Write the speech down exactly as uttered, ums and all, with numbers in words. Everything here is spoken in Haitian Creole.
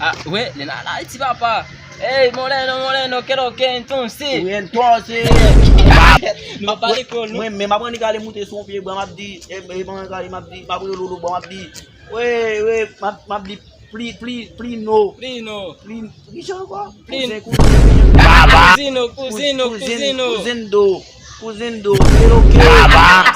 Ah, we, li la, la, ti papa. Ey, Moreno, Moreno, qué lo que, entonces? Ou entonces. Nou pa pale kreyòl, non? Mwen menm aprann li ka ale moute sou yon pye bwa, m ap di, e, e, mwen ka ale, m ap di, m ap rele Lolo bwa, m ap di, we, we, m ap, m ap di, pli, pli, pli no. Plino. Pli, ki jan ankò? Pli- Kouzen, kouzen. Kuzino, kuzino, kuzino. Kouzen do. Kouzen do. Kero, kero. Baba.